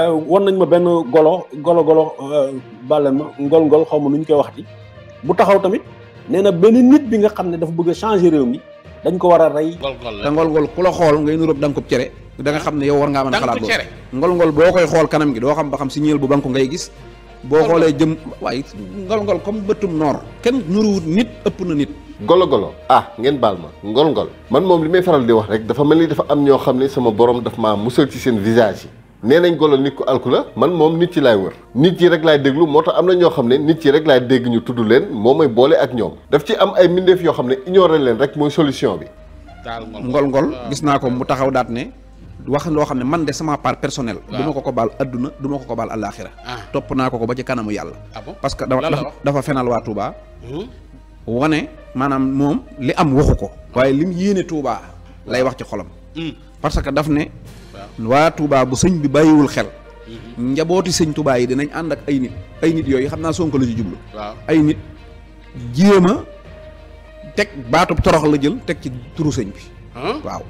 wan nañ ma benn golo bàllen ma ngol xaw ma nu ñu koy waxati bu taxaw tamit nee na benn nit bi nga xam ne dafa bëgg a changer réew mi dañ ko war a rey. te ngol ku la xool ngay nuróob da nga ko cere da nga xam ne yow war ngaa mën a xalaat loolu ngol boo koy xool kanam gi doo xam ba xam si ñeel bu banku ngay gis boo xoolee jëm waaye ngol comme bëtum noor kenn nuruwut nit ëpp na nit. golo ngeen baal ma ngol man moom li may faral di wax rek dafa mel ni dafa am ñoo xam ne sama borom daf maa musal ci seen visage yi nee nañ golo nit ku alku la man moom nit yi laay wër nit yi rek laay déglu moo tax am na ñoo xam ne nit yi rek laay dégg ñu tudd leen moo may boole ak ñoom daf ci am ay mbindeef yoo xam ne ignorer leen rek mooy solution bi. ngol gis naa ko mu taxaw daat ne wax loo xam ne man de sama part personnel du ma ko baal adduna du ma ko baal àllaaxira topp naa ko ba ci kanamu yàlla parce que dafa fenal waa Touba wane maanaam moom li am waxu ko waaye lim yéene Touba lay wax ci xolam parce que daf ne waa Touba bu sëñ bi bàyyiwul xel njabooti sëñ Touba yi dinañ ànd ak ay nit yooyu xam naa Sonko la ci jublu ay nit jéem a teg baatub torox la jël teg ci turu sëñ bi waaw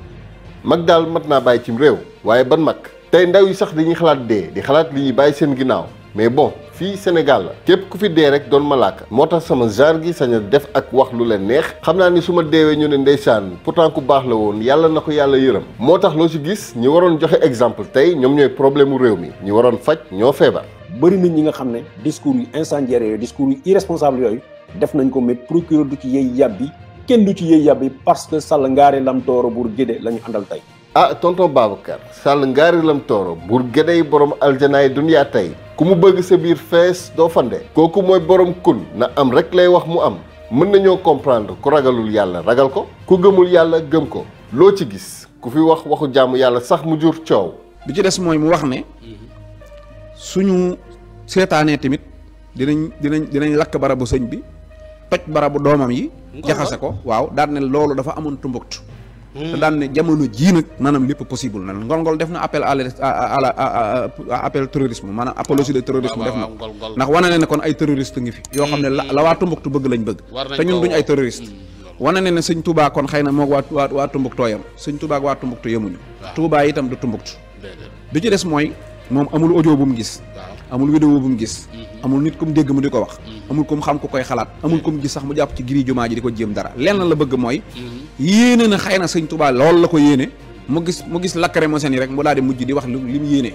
mag daal mat naa bàyyi cim réew waaye ban mag tey ndaw yi sax dañuy xalaat dee di xalaat li ñuy bàyyi seen ginnaaw mais bon fii Sénégal la képp ku fi dee rek doon malaaka moo tax sama genre gi sañ a def ak wax lu leen neex xam naa ni su ma deewee ñu ne ndeysaan pourtant ku baax la woon yàlla na ko yàlla yërëm moo tax loo ci gis ñi waroon joxe exemple tey ñoom ñooy problème mu réew mi ñi waroon faj ñoo feebar. bëri nit ñi nga xam ne discours yu incendiaire yooyu discours yu irresponsable yooyu def nañ ko mais procureur du ci yey yàbbi kenn du ci yey yàbbi parce que Sall ngaari lam tooro buur gédé la ñu àndal tey. tonton Babacar Sall ngaari lam tooro buur gédé borom aljanaay duniyaa tey ku mu bëgg sa biir fees doo fande kooku mooy borom kun na am rek lay wax mu am mën nañoo comprendre ku ragalul yàlla ragal ko ku gëmul yàlla gëm ko loo ci gis ku fi wax waxu jàmm yàlla sax mu jur coow. bi ci des mooy mu wax ne suñu seetaanee tamit dinañ lakk barabu sëñ bi toj barabu doomam yi jaxase ko waaw daan ne loolu dafa amoon tumbuktu te daan ne jamono jii nag maanaam lépp possible na ngol def na appel appel terrorisme maanaam apologie de terrorisme def na ndax wane ne kon ay terroriste ngi fi yoo xam ne la waa Tumbuktu bëgg lañ bëgg te ñun duñ ay terroriste wane ne sëñ Touba kon xëy na moo waa Tumbuktu yam sëñ Touba ak waa Tumbuktu yemuñu Touba itam du Tumbuktu bi ci des mooy moom amul audio bu mu gis amul vidéo bu mu gis amul nit ku mu dégg mu di ko wax amul ku mu xam ku koy xalaat amul ku mu gis sax mu jàpp ci giri jumaa ji di ko jéem dara lenn la bëgg mooy yéene na xëy na sëñ Touba loolu la ko yéene mu gis lacrymogène yi rek mu daal di mujj di wax li mu yéene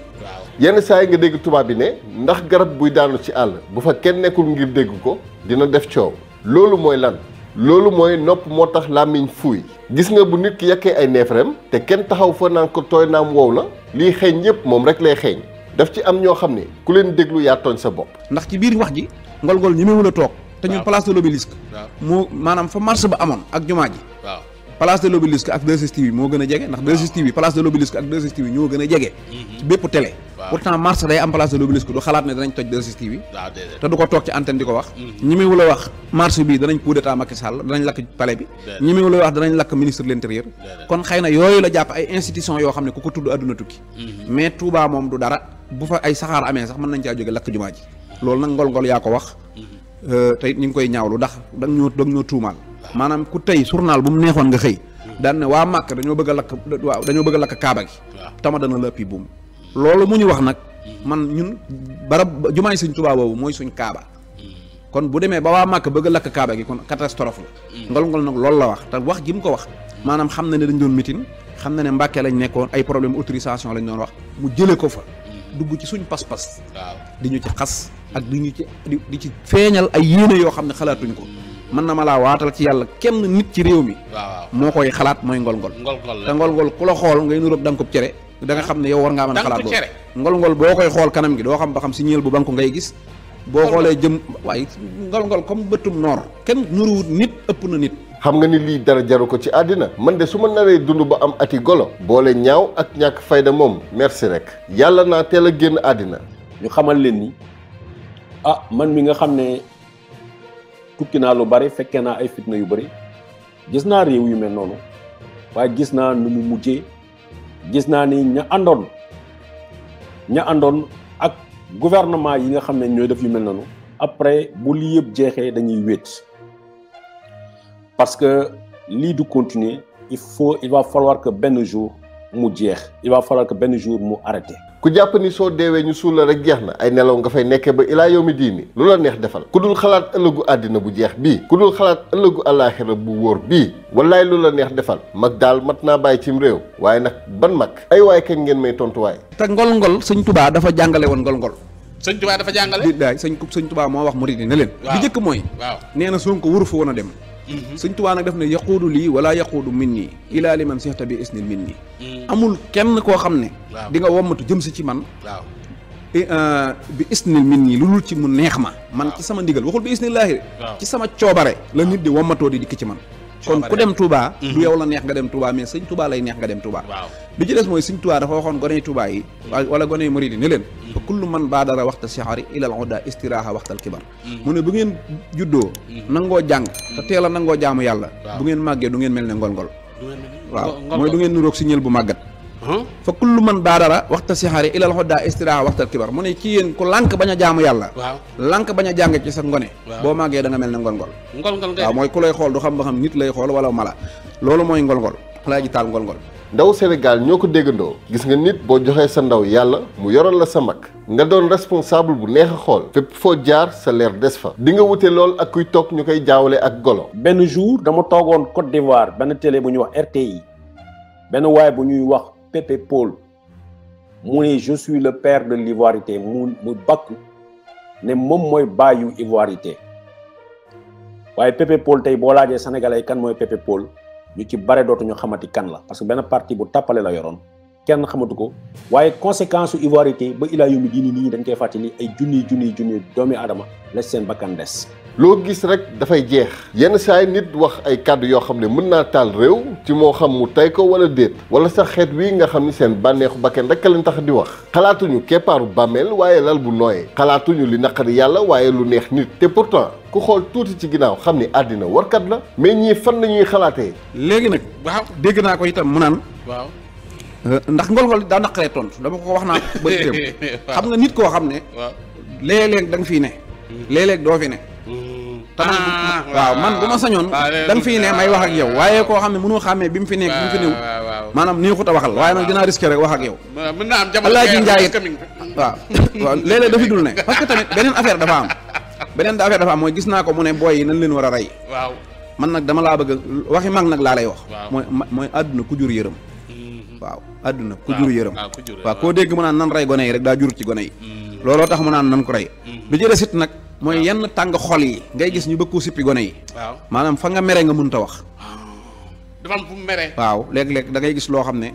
yenn saa yi nga dégg tubaab bi ne ndax garab buy daanu ci àll bu fa kenn nekkul ngir dégg ko dina def coow loolu mooy lan loolu mooy nopp moo tax làmmiñ fuuy gis nga bu nit ki yàkkee ay neefrem te kenn taxaw fa naan ko tooy naam wow la lii xeeñ yépp moom rek lay xeeñ daf ci am ñoo xam ne ku leen déglu yaa tooñ sa bopp ndax ci biir wax ji ngol ñi mewul a toog te ñun place de l'Obélisque moo maanaam fa marche ba amoon ak jumaa ji place de l'Obélisque ak 2STV moo gën a jege ndax 2STV place de l'Obélisque ak 2STV ñoo gën a jege ci bépp télé pourtant marche day am place de l'Obélisque du xalaat ne danañ toj 2STV te du ko toog ci antenne di ko wax ñi mewul a wax marche bi danañ coup d'état Macky Sall danañ lakk palais bi ñi mewul a wax danañ lakk ministre de l'intérieur kon xëy na yooyu la jàpp ay institutions yoo xam ne ku ko tudd àdduna tukki mais Touba moom du dara bu fa ay saxaar amee sax mën nañ caa jóge lakk jumaa ji loolu nag ngol yaa ko wax te it ñu ngi koy ñaawlu ndax dañoo tuumaal maanaam ku tey journal bu mu neexoon nga xëy daan ne waa Màkk dañoo bëgg a lakk Kaaba gi tama dana la ëppi buum loolu mu ñu wax nag man ñun barab jumaay sëñ Touba boobu mooy suñ Kaaba kon bu demee ba waa Màkk bëgg a lakk Kaaba gi kon catastrophe la ngol nag loolu la wax te wax gi mu ko wax maanaam xam na ne dañ doon mitin xam na ne Mbàkke lañ nekkoon ay problème autorisation lañ doon wax mu jële ko fa dugg ci suñ pas-pas di ñu ci xas ak di ci feeñal ay yéene yoo xam ne xalaatuñ ko mën na ma laa waatal ci yàlla kenn nit ci réew mi moo koy xalaat mooy ngol te ngol ku la xool ngay nuróob da nga ko cere da nga xam ne yow war ngaa mën a xalaat loolu ngol boo koy xool kanam gi doo xam ba xam si ñeel bu banku ngay gis boo xoolee jëm waaye ngol comme bëtum noor kenn nuruwut nit ëpp na nit xam nga ni lii dara jaru ko ci àddina man de su ma naree dund ba am ati golo boole ñaaw ak ñàkk fayda moom merci rek yàlla naa teel a génn àddina ñu xamal leen ni man mi nga xam ne tukki naa lu bari fekkee naa ay fitna yu bari gis naa réew yu mel noonu waaye gis naa nu mu mujjee gis naa ni ña àndoon ak gouvernement yi nga xam ne ñooy def yu mel noonu après bu lii yëpp jeexee dañuy wéet parce que lii du continuer il va falloir que benn jour mu jeex il va falloir que benn jour mu arrêté ku jàpp ni soo deewee ñu suul la rek jeex na ay nelaw nga fay nekkee ba ilaa yow mi diini lu la neex defal ku dul xalaat ëllëgu àddina bu jeex bii ku dul xalaat ëllëgu àllaaxira bu wóor bii wallaay lu la neex defal mag daal mat naa bàyyi cim réew waaye nag ban mag ay waay kañ ngeen may tontuwaay. te ngol-ngol sëñ Touba dafa jàngale woon ngol-ngol. sëñ Touba dafa jàngale. billaay sëñ Touba moo wax murid yi ne leen. waaw bi njëkk mooy. waaw nee na Sonko waru fa woon a dem. sëñ Touba nag def ne yaquudu lii wala yaquudu min nii ilaa liman sixta bi isnil min nii. amul kenn koo xam ne. di nga wommatu jëm si ci man. waaw bi isnil min nii lu dul ci mu neex ma. man ci sama ndigal waxul bi isnillaahi ci sama coobare la nit di wommatoo di dikk ci man. kon ku dem Touba. du yow la neex nga dem Touba mais sëñ Touba lay neex nga dem Touba. bi ci des mooy sëñ Touba dafa waxoon goney Touba yi. wala goney murid yi ne leen. fa kullu man baadara waxta sixari ilal uda istiraaha waxtal kibar. mu ne bu ngeen juddoo. nangoo jàng te teel a nangoo jaamu yàlla. bu ngeen màggee du ngeen mel ne ngol-ngol. waaw mooy du ngeen niroog si ñël bu màggat. fa kullu man baadara waxta sixari ilal uda istiraaha waxtal kibar mu ne ci yéen ku lànk bañ a jaamu yàlla. lànk bañ a jàng ci sa ngone. boo màggee da nga mel ne ngol-ngol. waaw mooy ku lay xool du xam ba xam nit lay xool wala mala loolu mooy ngol-ngol laa ji taal ngol-ngol. ndaw Sénégal ñoo ko déggandoo gis nga nit boo joxee sa ndaw yàlla mu yoral la sa mag nga doon responsable bu neex a xool fépp foo jaar sa leer des fa di nga wute lool ak kuy toog ñu koy jaawale ak golo. benn jour dama toogoon Côte d'Ivoire benn télé bu ñuy wax RTI benn waay bu ñuy wax Pépé Paul mu ne je suis le père de l'ivoirité mu bakku ne moom mooy baayu ivoirité waaye Pépé Paul tey boo laajee sénégalais kan mooy Pépé Paul ñu ci bare dootuñu xamati kan la parce que benn parti bu tàppale la yoroon kenn xamatu ko waaye conséquence su ivoirité ba ilaa yu mi diini nit ñi dañ koy fàttali ay junniy doomi aadama la seen bakkan des. loo gis rek dafay jeex yenn saa yi nit wax ay kàddu yoo xam ne mën naa taal réew ci moo xam mu tey ko wala déet wala sax xeet wi nga xam ni seen bànneexu bakkan rek leen tax di wax xalaatuñu keppaaru bàmmeel waaye lal bu nooyee xalaatuñu li naqari yàlla waaye lu neex nit te pourtant ku xool tuuti ci ginnaaw xam ni àddina warkat la mais ñii fan nañuy xalaatee. léegi nag. waaw dégg naa ko itam mu naan. waaw. ndax ngol-ngol daa naqaree tontu dama ko wax naa ba itam xam nga nit koo xam ne. waaw léeg-léeg da nga fiy ne. léeg-léeg doo fi ne. waaw man bu ma sañoon da nga fii ne may wax ak yow waaye koo xam ne mënoo xàmmee bi mu fi nekk bi mu fi néew maanaam nii xut a waxal waaye nag dinaa risqué rek wax ak yow mën naa am jamono Alaaji Njaay it waaw waaw léeg-léeg dafi dul ne parce que tamit beneen affaire dafa am mooy gis naa ko mu ne booy yi nañ leen war a rey waaw man nag dama laa bëgg waxi mag nag laa lay wax mooy àdduna ku jur yërëm waaw àdduna ku jur yërëm waaw koo dégg mu naan nan rey gone yi rek daa jur ci gone yi looloo tax mu naan nan ko rey bi ci des it nag mooy yenn tàng xol yi ngay gis ñu bëgg ko sippi gone yi waaw maanaam fa nga mere nga mënta wax dafa am fu mu mere waaw léeg-léeg da ngay gis loo xam ne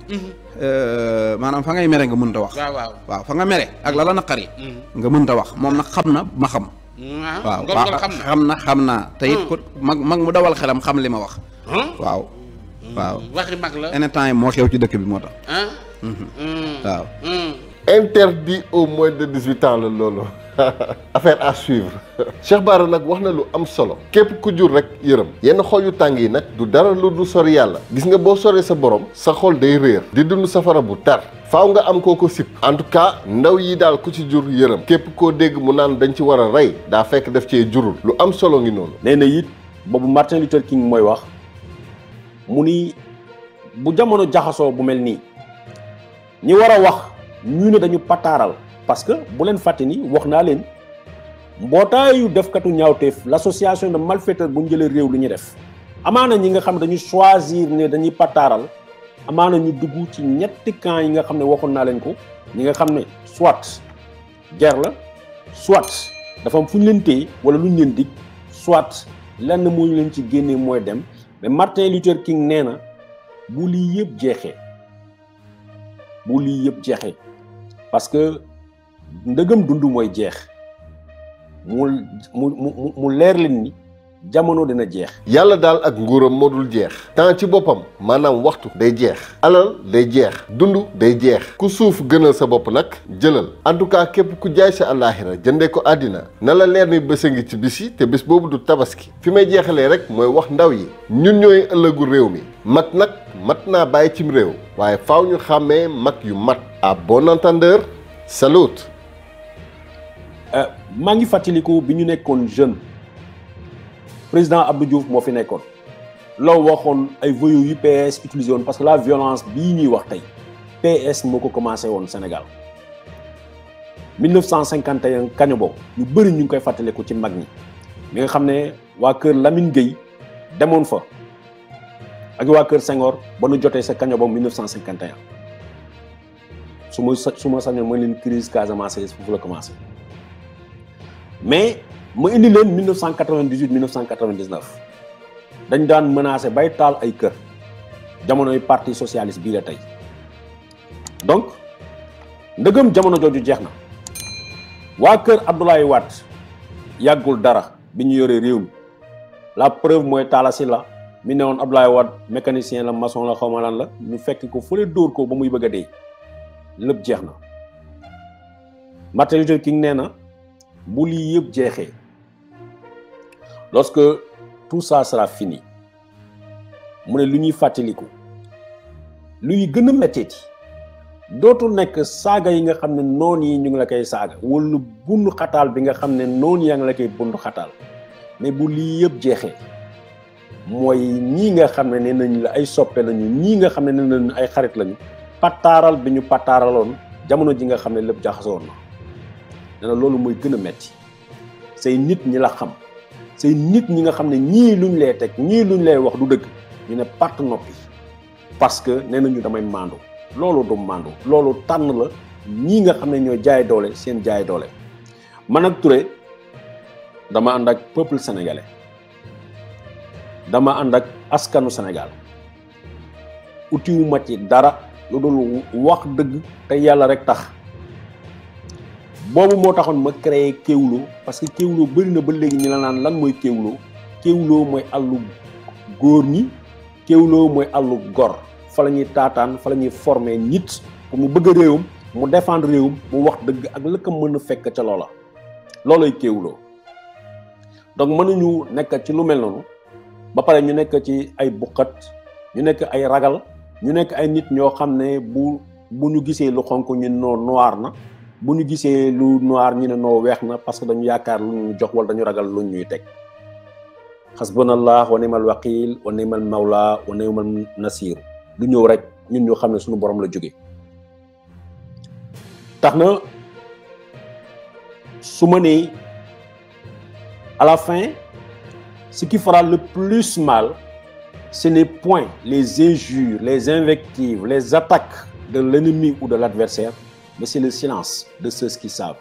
maanaam fa ngay mere nga mënta wax waaw fa nga mere ak la la naqari nga mënta wax moom nag xam na ma xam waaw xam naa te it ko mag mu dawal xelam xam li ma wax waaw waxi mag la en temps yi moo xew ci dëkk bi moo tax waaw interdit au moins de 18 ans la loolu affaire à suivre Cheikh Bara nag wax na lu am solo képp ku jur rek yërëm yenn xol yu tàng yi nag du dara lu du sori yàlla gis nga boo soree sa borom sa xol day réer di dund safara bu tar faaw nga am koo ko sip en tout cas ndaw yi daal ku ci jur yërëm képp koo dégg mu naan dañ ci war a rey daa fekk def cee jurul lu am solo ngi noonu. nee na it boobu Martin Luther King mooy wax mu ni bu jamono jaxasoo bu mel nii ñi war a wax ñu ne dañu pataaral parce que bu leen fàtte ni wax naa leen mbootaayu defkatu ñaawteef l'association de malfaiteurs bu ñu jëlee réew li ñuy def amaana ñi nga xam ne dañu choisir ne dañuy pataaral amaana ñu dugg ci ñetti camp yi nga xam ne waxoon naa leen ko ñi nga xam ne soit guerre la soit dafa am fu ñu leen téye wala lu ñu leen dig soit lenn moo ñu leen ci génnee mooy dem mais Martin Luther King nee na bu lii yëpp jeexee parce que ndëgëm dund mooy jeex mu leer leen ni jamono dina jeex. yàlla daal ak nguuram moo dul jeex. temps ci boppam maanaam waxtu day jeex. alal day jeex. dund day jeex. ku suuf gënal sa bopp nag jëlal. en tout cas képp ku jaay sa àllaaxira jëndee ko àddina na la leer ni bés a ngi ci bis yi te bés boobu du tabaski. fi may jeexalee rek mooy wax ndaw yi ñun ñooy ëllëgu réew mi. mag nag mat naa bàyyi cim réew. waaye faaw ñu xàmmee mag yu mat. à bon entendeur salut. maa ngi fàttaliku bi ñu nekkoon jeune. président Abdou Diouf moo fi nekkoon loo waxoon ay voyous yu PS utilisé woon parce que la violence bii ñuy wax tey PS moo ko commencé woon Sénégal 1951 kaño boobu ñu bëri ñu ngi koy fàttaliku ci mag ñi mi nga xam ne waa kër Lamine Gueye demoon fa ak waa kër Senghor ba nu jotee sa kaño boobu 1951 su ma sañoon ma leen crise Casamance foofu la commencé mais ma indi leen 1998 1999 dañ daan menacé bay taal ay kër jamonoy parti socialiste bii la tey donc ndëgëm jamono jooju jeex na waa kër Abdoulaye Wade yàggul dara bi ñu yoree réew mi la preuve mooy Talla Sylla mi ne woon Abdoulaye Wade mécanicien la maçon la xawma lan la ñu fekk ko fële dóor ko ba muy bëgg a dee lépp jeex na Martin Luther King nee na bu lii yëpp jeexee lorsque tout ça sera fini mu ne lu ñuy fàttaliku luy gën a metteeti dootul nekk saaga yi nga xam ne noon yi ñu ngi la koy saaga wala bundu xataal bi nga xam ne noon yaa ngi la koy bundu xataal mais bu lii yëpp jeexee mooy ñii nga xam ne nee nañ la ay soppe lañu ñii nga xam ne nee nañ ay xarit lañu pataaral bi ñu pataaraloon jamono ji nga xam ne lépp jaxasoon na nee na loolu mooy gën a metti say nit ñi la xam say nit ñi nga xam ne ñii luñ lay teg ñii luñ lay wax du dëgg ñu ne part noppi parce que nee nañu damay maandu loolu du maandu loolu tànn la ñii nga xam ne ñoo jaay doole seen jaay doole man ak Touré dama ànd ak peuple sénégalais dama ànd ak askanu Sénégal utiwuma ci dara lu dul wax dëgg te yàlla rek tax boobu moo taxoon ma créé Kéwoulo parce que Kéwoulo bëri na ba léegi ñu la naan lan mooy Kéwoulo Kéwoulo mooy àllu góor ñi Kéwoulo mooy àllu gor fa la ñuy taataan fa la ñuy former nit pour mu bëgg réewum mu défendre réewum mu wax dëgg ak la ko mën a fekk ca loola loolay Kéwoulo donc mënuñu nekk ci lu mel noonu ba pare ñu nekk ci ay buqat ñu nekk ay ragal ñu nekk ay nit ñoo xam ne bu ñu gisee lu xonk ñu noo noir na bu ñu gisee lu noir ñu ne noo weex na parce que dañu yaakaar lu ñu jox wala dañu ragal lu ñuy teg xasbunallah wa ni'mal waqil wa ni'mal mawla wa ni'mal nasir lu ñëw rek ñun ñoo xam ne suñu borom la jóge tax na su ma nee à la fin ce qui fera le plus mal ce n'est point les injures, les invectives, les attaques de l'ennemi ou de l'adversaire, mais c'est le silence de ceux qui savent.